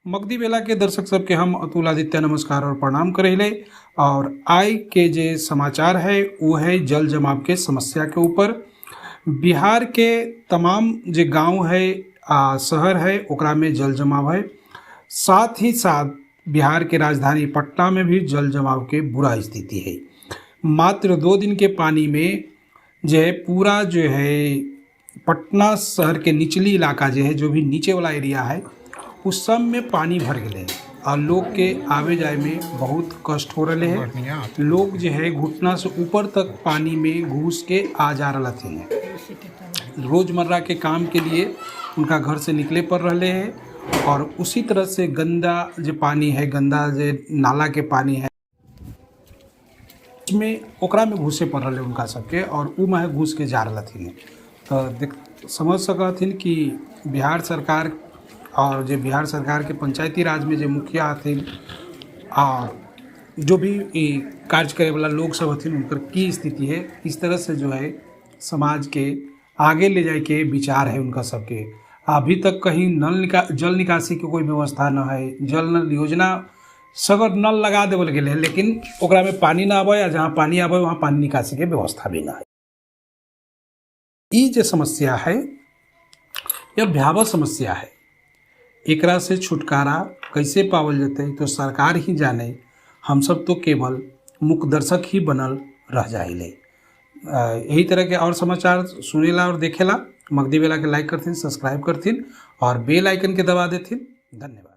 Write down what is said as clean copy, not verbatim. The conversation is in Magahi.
मगधी बेला के दर्शक सबके हम अतुल आदित्य नमस्कार और प्रणाम करेले। और आय के जे समाचार है वो है जल जमाव के समस्या के ऊपर। बिहार के तमाम जे गांव है आ शहर है ओकरा में जल जमाव है। साथ ही साथ बिहार के राजधानी पटना में भी जल जमाव के बुरा स्थिति है। मात्र 2 दिन के पानी में जो है पूरा जो है पटना शहर के निचली इलाका जो है, जो भी नीचे वाला एरिया है, उस सब में पानी भर गए और लोग के आवे जाए में बहुत कष्ट हो रहे है। लोग जो है घुटना से ऊपर तक पानी में घुस के आ जा रहा थे। रोज़मर्रा के काम के लिए उनका घर से निकले पड़ रहे है और उसी तरह से गंदा जो पानी है, गंदा जो नाला के पानी है में ओकरा में घुसे पड़ रहे उनका सबके और उ में घुस के जा रहा थी। तो देख समझ सकथिन कि बिहार सरकार और जे बिहार सरकार के पंचायती राज में जे मुखिया हथिन और जो भी कार्य करे वाला लोग सब हथिन उनकर की स्थिति है। इस तरह से जो है समाज के आगे ले जाए के विचार है उनका सबके। अभी तक कहीं नल जल निकासी के कोई व्यवस्था न है। जल नल योजना सगर नल लगा देवल गेल है, लेकिन ओकरा में पानी ना आवे, या जहाँ पानी आवे वहाँ पानी निकासी के व्यवस्था भी ना है। ई जे समस्या है यह भयावह समस्या है। एकरा से छुटकारा कैसे पावल जतै तो सरकार ही जाने, हम सब तो केवल मूक दर्शक ही बनल रह जाइले। यही तरह के और समाचार सुनेला और देखेला मगधी बेला के लाइक करथिन, सब्सक्राइब करथिन और बेल आइकन के दबा देथिन। धन्यवाद।